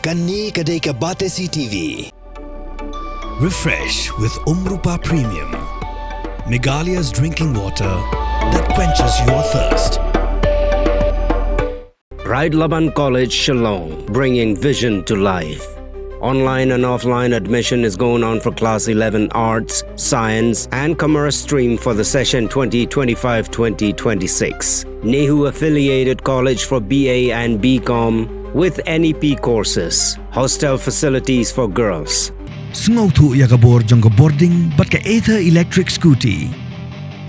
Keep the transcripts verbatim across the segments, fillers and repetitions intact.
Kane ka dei ka Batesi T V. Refresh with Umrupa Premium, Meghalaya's drinking water that quenches your thirst. Ride Laban College, Shillong, bringing vision to life. Online and offline admission is going on for Class eleven Arts, Science, and Commerce stream for the session twenty twenty-five twenty twenty-six. NEHU affiliated college for B A and B Com with N E P courses. Hostel facilities for girls. Sngewthuh ïa ka bor jong ka bording bad ka Ather electric scooty.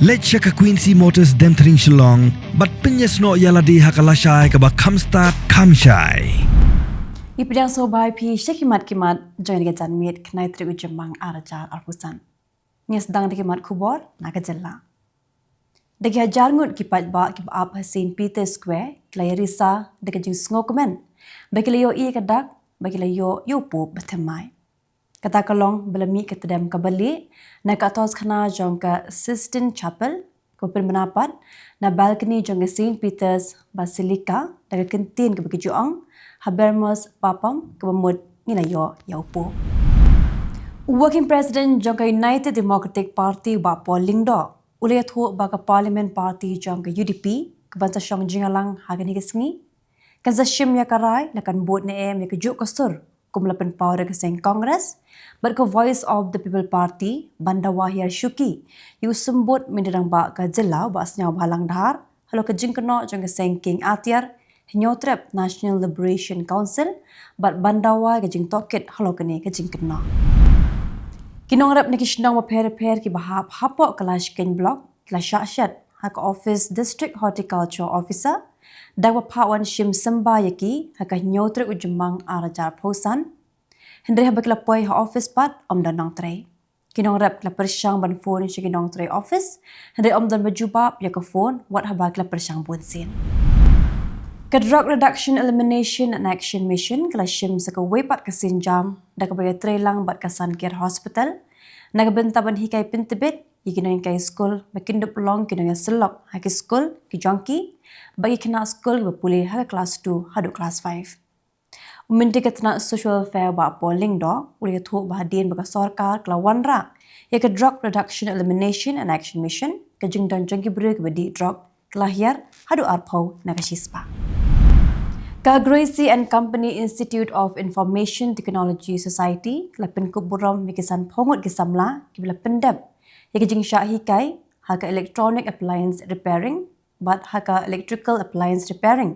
Leit sha ka Quincy Motors Demthring Shillong bad pynïasnoh ïa lade ha ka lashai kaba kham stad kham shai. Ngi pdiang sngewbha ïa phi sha ki mat ki mat jong ka janmiet khyndai tarik u Jymmang ar hajar arphew san. Ngi sdang da ki mat khubor na ka jylla. Da ki hajar ngut ki paidbah kiba ap ha Saint Peter Square ki la ïarisa da ka jingsngewkmen ba ki la ïohi ïa ka dak ba ki la ïoh ïa u pop ba thymmai. Kata ka long ba la mih ka tdem kaba lieh na ka atoskhana jong ka Sistine Chapel kaba pynbna pat na balcony jong ka Saint Peter's Basilica da ka kyntien kaba ki ju ong, Habemus Papam, kaba mut ngi la ïoh ïa u pop. U Working President jong ka United Democratic Party, Bah Paul Lyngdoh, u la ïathuh ba ka Parliament Party jong ka U D P ka ban sa shong jingïalang ha kane ka sngi kan sa shim ïa ka rai la kan bud ne em ïa kajuh ka sur kum la pynpaw da ka seng Congress bad ka Voice of the People Party ban dawa hiar shuki ïa u symbud mynder rangbah ka jylla, Bah Sniawbhalang Dhar, halor ka jingkynnoh jong ka seng kieng atiar Hynñiewtrep National Liberation Council bad ban dawa ïa ka jingtohkit halor kane ka jingkynnoh. Ki nongrep na ki shnong bapher bapher kiba hap hapoh ka Lashkeiñ Block ki la shah shet ha ka office District Horticulture Officer da kaba phah wan shim symbai ïa ki ha ka Hynñiewtrep u Jymmang ar hajar arphew san. Hynrei haba ki la poi ha office pat ym don nongtrei. Ki nongrep ki la pyrshang ban phone sha ki nongtrei office hynrei ym don ba jubab ïa ka phone wat haba ki la pyrshang bunsien. Ka Drug Reduction, Elimination and Action Mission ka la shim sa kawei pat ka sienjam da kaba ïatreilang bad ka Sun Care Hospital na ka bynta ban hikai pyntbit ïa ki nonghikai skul ba kin dup long ki nongïasyllok ha ki skul ki jong ki bad ki khynnah skul kiba pule ha ka klas two haduh klas five. U Myntri ka tnat Social Welfare, Bah Paul Lyngdoh, u la ïathuh ba hadien ba ka sorkar ka la wanrah ïa ka Drug Reduction, Elimination and Action Mission, ka jingdon jong ki briew kiba dih drug ka la hiar haduh arphew na ka shispah. Ka Gracie and Company Institute of Information Technology Society ka la pynkup burom ïa ki sanphew ngut ki samla kiba la pyndep ïa ka jingshah hikai ha ka electronic appliance repairing bad ha ka electrical appliance repairing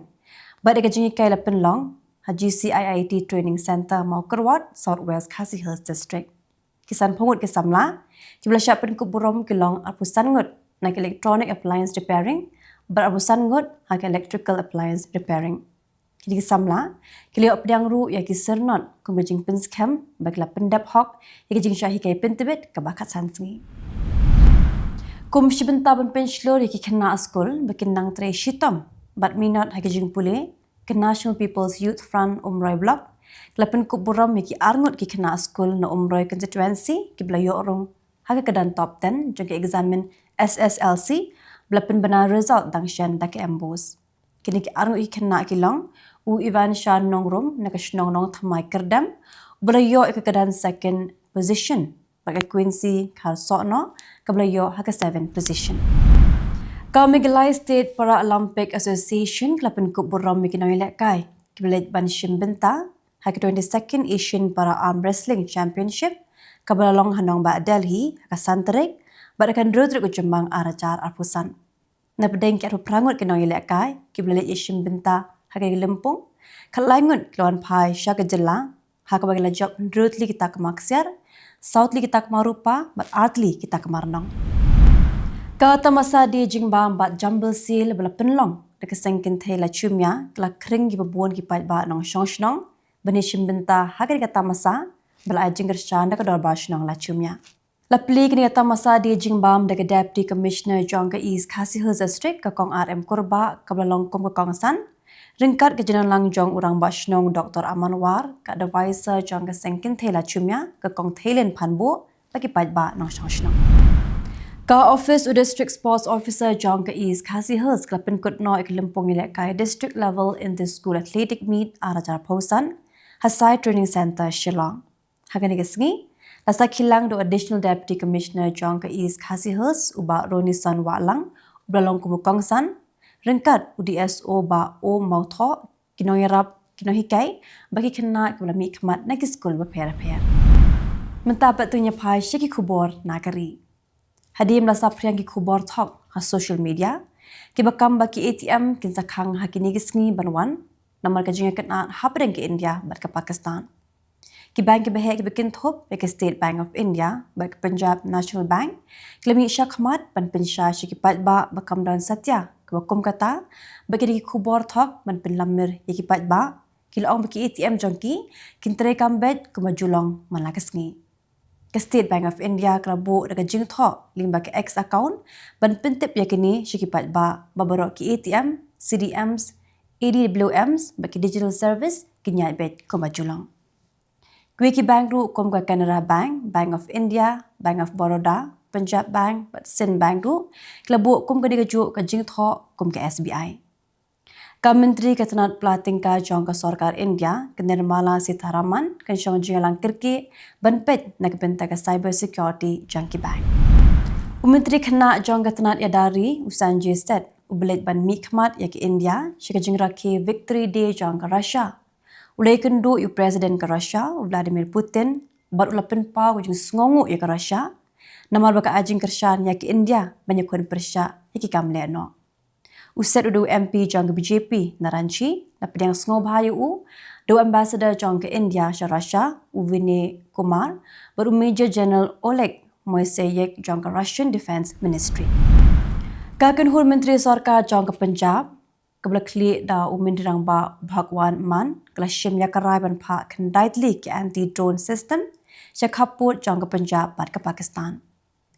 bad ïa ka jinghikai la pynlong ha G C I I T Training Centre, Mawkyrwat, South West Khasi Hills District. Ki sanphew ngut ki samla kiba la shah pynkup burom ki long arphew san ngut na ka electronic appliance repairing bad arphew san ngut ha ka electrical appliance repairing. Kine ki samla ki la ïoh pdiang ruh ïa ki syrnod kum ka jingpynskhem ba ki la pyndep hok ïa ka jingshah hikai pyntbit kaba khatsan sngi. Kum shi bynta ban pynshlur ïa ki khynnah skul ba kin nang trei shitom bad minot ha ki jingpule, ka National People's Youth Front Umroi Block ka la pynkup burom ïa ki arngut ki khynnah skul na Umroi Constituency kiba la ïoh rung ha ka kyrdan top ten jong ka eksamin S S L C ba la pynbna result dang shen da ka MBOSE. Kine ki arngut ki khynnah ki long u Ivansha Nongrum na ka shnong Nongthymmai Kyrdem uba la ïoh ïa ka kyrdan second position bad ka Quincy Kharsohnoh kaba la ïoh ha ka seventh position. Ka Meghalaya State Paralympic Association ka la pynkup burom ïa ki nongïalehkai kiba leit ban shim bynta ha ka twenty-second Asian Para Arm Wrestling Championship kaba la long ha nongbah Delhi ha ka san tarik bad ha ka hynriew tarik u Jymmang ar hajar arphew san. Na pdeng ki arphew phra ngut ki nongïalehkai kiba la leit ïashim bynta ha ka lympung, khatlai ngut ki la wan phai sha ka jylla ha kaba ki la jop hynriew tylli ki takma ksiar, saw tylli ki takma rupa bad ar tylli ki takma rnong. Ka tamasa die jingbam bad jambal sil ba la pynlong da ka seng kynthei Lachumia ka la khring kiba bun ki paidbah nongshong shnong ban ïashim bynta ha kane ka tamasa ba la ai jingkyrshan da ka dorbar shnong Lachumia. La plie kane ka tamasa die jingbam da ka Deputy Commissioner jong ka East Khasi Hills District, ka Kong R M Kurbah, kaba la long kum ka kongsan ryngkat ka jingialang jong u Rangbah Shnong Doctor Aman War, ka advisor jong ka seng kynthei Lachumia, ka Kong Theilin Phanbuh bad ki paidbah nongshong shnong. Ka office u District Sports Officer jong ka East Khasi Hills ka la pynkut noh ïa ka lympung ïalehkai District Level Inter School Athletic Meet ar hajar arphew san ha Sai Training Centre, Shillong. Ha kane ka sngi, la sakhi lang da u Additional Deputy Commissioner jong ka East Khasi Hills, u Bah Ronison Wahlang, uba la long kum u kongsan, ryngkat u D S O Bah O Mawthoh, ki nongïarap, ki nonghikai, bad ki khynnah kiba la mihkhmat na ki skul bapher bapher. Mynta pat to ngin ïa phai sha ki khubor na ka ri. Hadien ba la saphriang ki khubor thok ha social media, kiba kam ba ki A T M kin sa khang ha kine ki sngi ban wan, namar ka jingïakynad hapdeng ka India bad ka Pakistan. Ki bank kiba heh kiba kynthup ïa ka State Bank of India bad ka Punjab National Bank, ki la mih shakhmat ban pynshai sha ki paidbah ba kam don satia kaba kum kata, bad kine ki khubor thok ban pynlamir ïa ki paidbah, ki la ong ba ki A T M jong ki kin treikam beit kumba ju long man la ka sngi. Ka State Bank of India ka la buh da ka jingthoh lyngba ka X account ban pyntip ïa kine sha ki paidbah ba baroh ki A T M, C D Ms, A D W Ms bad ki digital service kin ïaid beit kumba ju long. Kiwei ki bank ruh kum ka Canara Bank, Bank of India, Bank of Baroda, Punjab Bank bad Sindh Bank ruh ki la buh kum kane kajuh ka jingthoh kum ka S B I. Ka Myntri ka tnat pla tyngka jong ka sorkar India, ka Nirmala Sitharaman, kan shong jingïalang kyrkieh ban peit na ka bynta ka cyber security jong ki bank. U Myntri Khynnah jong ka tnat ïada ri, u Sanjay Seth, uba leit ban mihkhmat ïa ka India sha ka jingrakhe Victory Day jong ka Russia, u la ïakynduh ïa u President ka Russia, u Vladimir Putin, bad u la pynpaw ka jingsngewnguh ïa ka Russia namar ba ka ai jingkyrshan ïa ka India ban ïakhun pyrshah ïa ki kam lehnoh. U Seth u dei u M P jong ka B J P na Ranchi, la pdiang sngewbha ïa u da u Ambassador jong ka India sha Russia, u Vinay Kumar, bad u Major General Oleg Moiseev jong ka Russian Defense Ministry. Ka kynhun myntri sorkar jong ka Punjab, kaba la khlieh da u Myntri Rangbah Bhagwant Mann, ka la shim ïa ka rai ban phah khyndai tylli ki anti-drone system sha khappud jong ka Punjab bad ka Pakistan.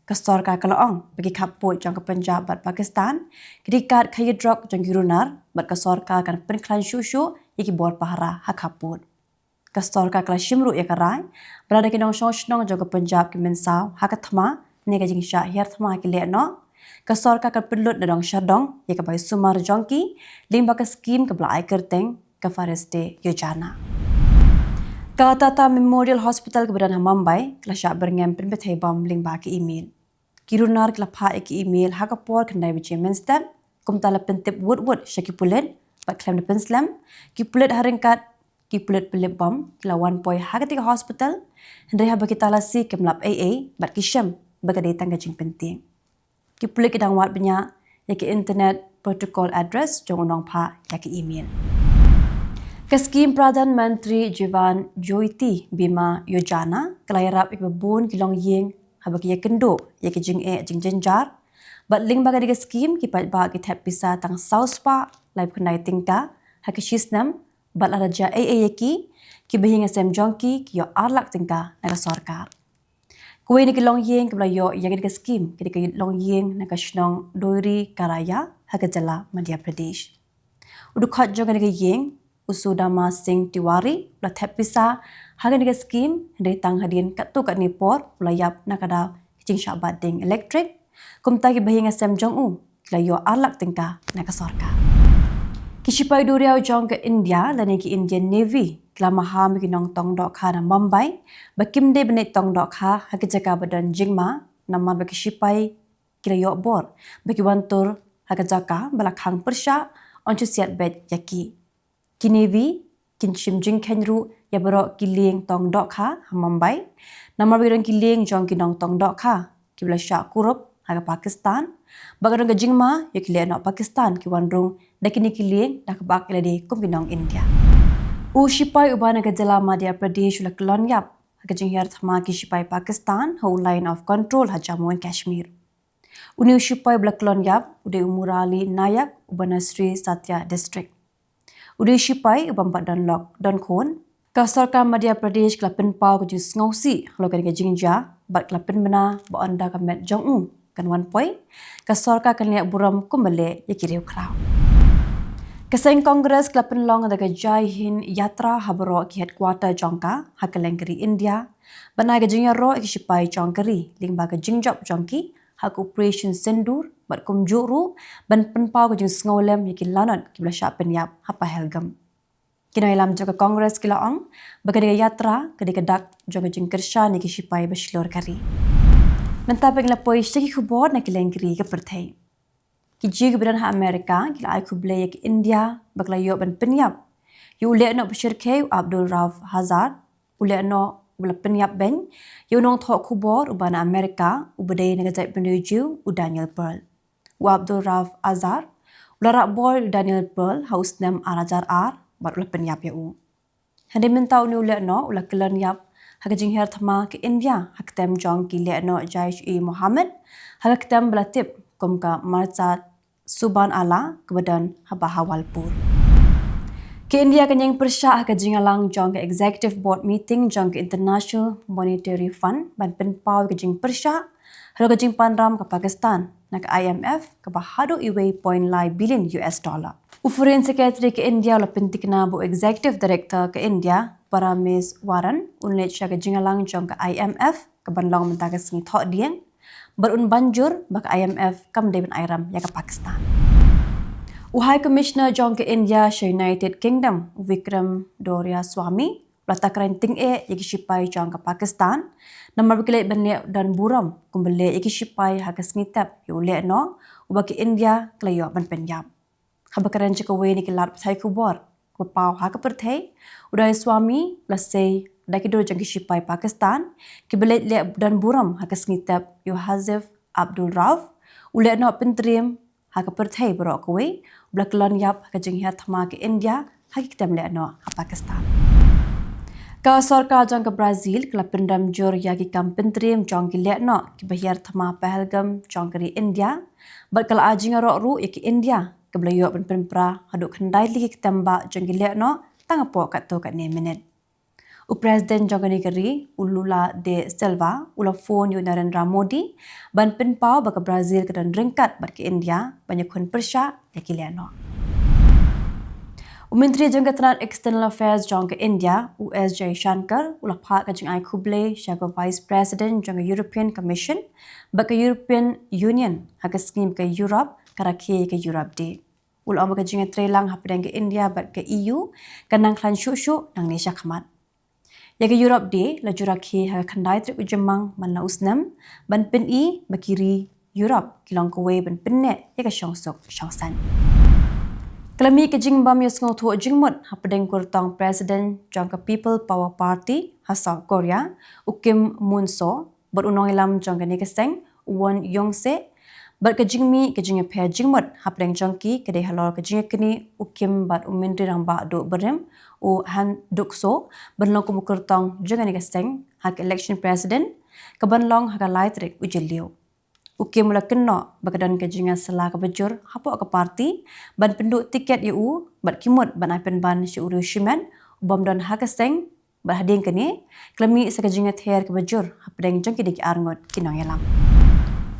Ka sorkar ka la ong ba ki khappud jong ka Punjab bad Pakistan ki dei kat khaïadrok jong ki runar, bad ka sorkar kan pynkhlaiñ shuh shuh ïa ki bor pahara ha khappud. Ka sorkar ka la shim ruh ïa ka rai ba lada ki nongshong shnong jong ka Punjab ki mynsaw ha ka thma ne ka jingshah hiar thma ha ki lehnoh, ka sorkar kan pynlut nadong shadong ïa ka bai sumar jong ki lyngba ka skim kaba la ai kyrteng ka Farishte Yojana. Ka Tata Memorial Hospital kaba don ha Mumbai ka la shah byrngem pynbthei bom lyngba ka email. Ki runar ki la phah ïa ka email ha ka por khyndai baje mynstep, kumta la pyntip wut wut sha ki pulit, bad khlem da pynslem, ki pulit ha ryngkat ki pulit pynlip bom ki la wan poi ha katei ka hospital, hynrei haba ki talasi kim lap ei ei bad ki shem ba ka dei tang ka jingpyntieng. Ki pulit ki dang wad bniah ïa ka internet protocol address jong u nongphah ïa ka email. Ka skim Pradhan Mantri Jeevan Jyoti Bima Yojana ka la ïarap ïa kiba bun ki longïing haba ki ïakynduh ïa ki jingeh jingjynjar, bad lyngba kane ka skim ki paidbah ki thep pisa tang saw spah laiphew khyndai tyngka ha ka shi snem, bad lada jia ei ei ïa ki, ki bahaïing hasem jong ki ki ïoh ar lak tyngka na ka sorkar. Kawei na ki longïing kaba la ïoh ïa kane ka skim ka dei ka longïing na ka shnong Doiri Karaya ha ka jylla Madhya Pradesh. U dkhot jong kane ka ïing, u Sudama Singh Tiwari, u la thep pisa ha kane ka skim, hynrei tang hadien katto katne por u la ïap na ka daw ka jingshah bat ding elektrik. Kumta ki bahaïing hasem jong u ki la ïoh ar lak tyngka na ka sorkar. Ki shipai duriaw jong ka India lane ki Indian Navy ki la maham ïa ki nongtong dohkha na Mumbai ba kim dei ban leit tong dohkha ha ki jaka ba don jingma, namar ba ki shipai ki la ïoh bor ba ki wan tur ha ka jaka ba la khang pyrshah, yn shu siat beit ïa ki. Ki Navy kin shim jingkheiñ ruh ïa baroh ki lieng tong dohkha ha Mumbai, namar ba ki don ki lieng jong ki nongtong dohkha kiba la shah kurup ha ka Pakistan, bad ka don ka jingma ïa ki lehnoh Pakistan ki wan rung da kine ki lieng da kaba ïalade kum ki nong India. U shipai uba na ka jylla Madhya Pradesh u la kyllon ïap ha ka jinghiar thma ki shipai Pakistan ha u Line of Control ha Jammu and Kashmir. Une u shipai uba la kyllon ïap u dei u Murali Nayak, uba na Sri Satya District. U dei u shipai uba ym pat don lok don khun. Ka sorkar Madhya Pradesh ka la pynpaw ka jingsngewsih halor kane ka jingjia, bad ka la pynbna ba ynda ka met jong u kan wan poi, ka sorkar kan leh burom kumba leh ïa ki riewkhraw. Ka seng Congress ka la pynlong da ka Jai Hind Yatra ha baroh ki headquarter jong ka ha kylleng ka ri India, ban ai ka jingïaroh ïa ki shipai jong ka ri lyngba ka jingjop jong ki ha ka Operation Sindoor, bad kumjuh ruh ban pynpaw ka jingsngewlem ïa ki lanot kiba la shah pynïap ha Pahalgam. Ki nongïalam jong ka Congress ki la ong ba ka dei ka yatra, ka dei ka dak jong ka jingkyrshan ïa ki shipai ba shlur ka ri. Mynta pat ngin la poi sha ki khubor na ki lyngkri ka pyrthei. Ki Jiw kiba don ha Amerika ki la ai khublei ïa ka India ba ka la ïoh ban pynïap ïa u lehnoh ba shyrkhei u Abdul Rauf Hazar, u lehnoh uba la pynïap beiñ ïa u nongthoh khubor uba na Amerika uba dei na ka jaitbynriew Jiw u Daniel Pearl. U Abdul Rauf Hazar u la rah bor ïa u Daniel Pearl ha u snem ar hajar ar bad u la pynïap ïa u. Hynrei mynta une u lehnoh u la kyllon ïap ha ka jinghiar thma ka India ha ka ktem jong ki lehnoh Jaish-e-Mohammed, ha ka ktem ba la tip kum ka Marjat Subhan Allah kaba don ha Bahawalpur. Ka India kan ïeng pyrshah ha ka jingïalang jong ka Executive Board meeting jong ka International Monetary Fund ban pynpaw ïa ka jingpyrshah halor ka jingpanram ka Pakistan na ka I M F kaba haduh uwei point lai billion U S dollar. U Foreign Secretary ka India u la pynthikna ba u Executive Director ka India, Paramesh Waran, un leit sha ka jingïalang jong ka I M F kaban long mynta ka sngi Thohdieng, bad un ban jur ba ka I M F kam dei ban ai ram ïa ka Pakistan. U High Commissioner jong ka India sha United Kingdom, u Vikram Doraiswamy, u la takren tyngeh ïa ki shipai jong ka Pakistan namar ba ki leit ban leh don burom kumba leh ïa ki shipai ha ka sngi tep ïa u lehnoh uba ka India ka la ïoh ban pynïap. Haba kren sha kawei na ki lad pathai khubor kaba paw ha ka pyrthei, u Doraiswamy u la sei da ki dur jong ki shipai Pakistan kiba leit leh don burom ha ka sngi tep ïa u Hasif Abdul Rauf, u lehnoh pyntriem ha ka pyrthei baroh kawei uba la kyllon ïap ha ka jinghiar thma ka India ha ki ktem lehnoh ha Pakistan. Ka sorkar jong ka Brazil ka la pynrem jur ïa ki kam pyntriem jong ki lehnoh kiba hiar thma Pahalgam jong ka ri India, bad ka la ai jingïaroh ruh ïa ka India kaba la ïoh ban pynpra haduh khyndai tylli ki ktem bah jong ki lehnoh tang hapoh katto katne minit. U President jong kane ka ri, u Lula da Silva, u la phone ïa u Narendra Modi ban pynpaw ba ka Brazil ka don ryngkat bad ka India ban ïakhun pyrshah ïa ki lehnoh. U Myntri jong ka tnat External Affairs jong ka India, u S Jaishankar, u la phah ka jingai khublei sha ka Vice President jong ka European Commission bad ka European Union ha ka sngi ba ka Europe ka rakhe ïa ka Europe Day. U la ong ba ka jingïatreilang hapdeng ka India bad ka E U kan nang khlaiñ shuh shuh nangne shakhmat. Ïa ka Europe Day la ju rakhe ha ka khyndai tarik u Jymmang man la u snem ban pyni ba ki ri Europe ki long kawei ban pynneh ïa ka shongsuk shongsaiñ. Ka la mih ka jingbym ïasngewthuh jingmut hapdeng kyrtong President jong ka People Power Party ha South Korea, u Kim Moon So, bad u nongïalam jong kane ka seng, u Won Young Se, bad ka jingmih ka jingïapher jingmut hapdeng jong ki ka dei halor ka jingïaknieh u Kim bad u Myntri Rangbah Duh Barim, u Han Duck Soo, ban long kum u kyrtong jong kane ka seng ha ka election president kaban long ha ka lai tarik u Jylliew. U Kim u la kynnoh ba ka don ka jingïasylla kaba jur hapoh ka party ban pynduh tiket ïa u bad ki mut ban ai pynban sha u riewshimet u bym don ha ka seng, bad hadien kane ka la mih sa ka jingïather kaba jur hapdeng jong kine ki arngut ki nongïalam.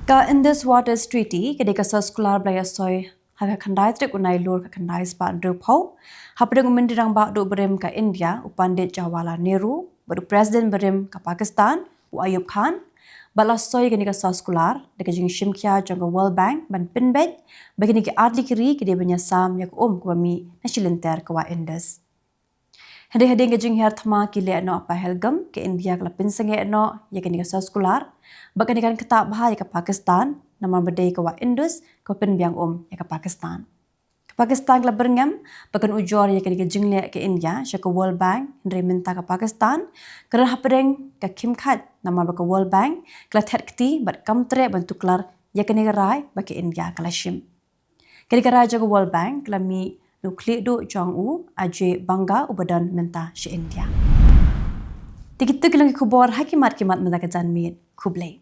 Ka Indus Waters Treaty ka dei ka soskular ba la ïasoi ha ka khyndai tarik u Nailur ka khyndai spah hynriewphew hapdeng u Myntri Rangbah Duh Barim ka India, u Pandit Jawaharlal Nehru, bad u President barim ka Pakistan, u Ayub Khan, bad la soi ïa kane ka soskular da ka jingshimkhia jong ka World Bank ban pynbeit ba kine ki artylli ki ri ki dei ban ïasam ïa ka um kaba mih na shi lynter ka wah Indus. Hynrei hadien ka jinghiar thma ki lehnoh ha Pahalgam, ka India ka la pynsangeh noh ïa kane ka soskular ba kane kan ktah bha ïa ka Pakistan namar ba dei ka wah Indus kaba pynbiang um ïa ka Pakistan. Ka Pakistan ka la byrngem ba kan ujor ïa kane ka jingleh ka India sha ka World Bank, hynrei mynta ka Pakistan ka don hapdeng ka khim khait namar ba ka World Bank ka la thet kti bad kam treh ban tuklar ïa kane ka rai ba ka India ka la shim. Kane ka rai jong ka World Bank ka la mih na u khlieh duh jong u Ajay Banga uba don mynta sha India. Te kito ki long ki khubor ha ki mat ki mat mynta ka janmiet. Khublei.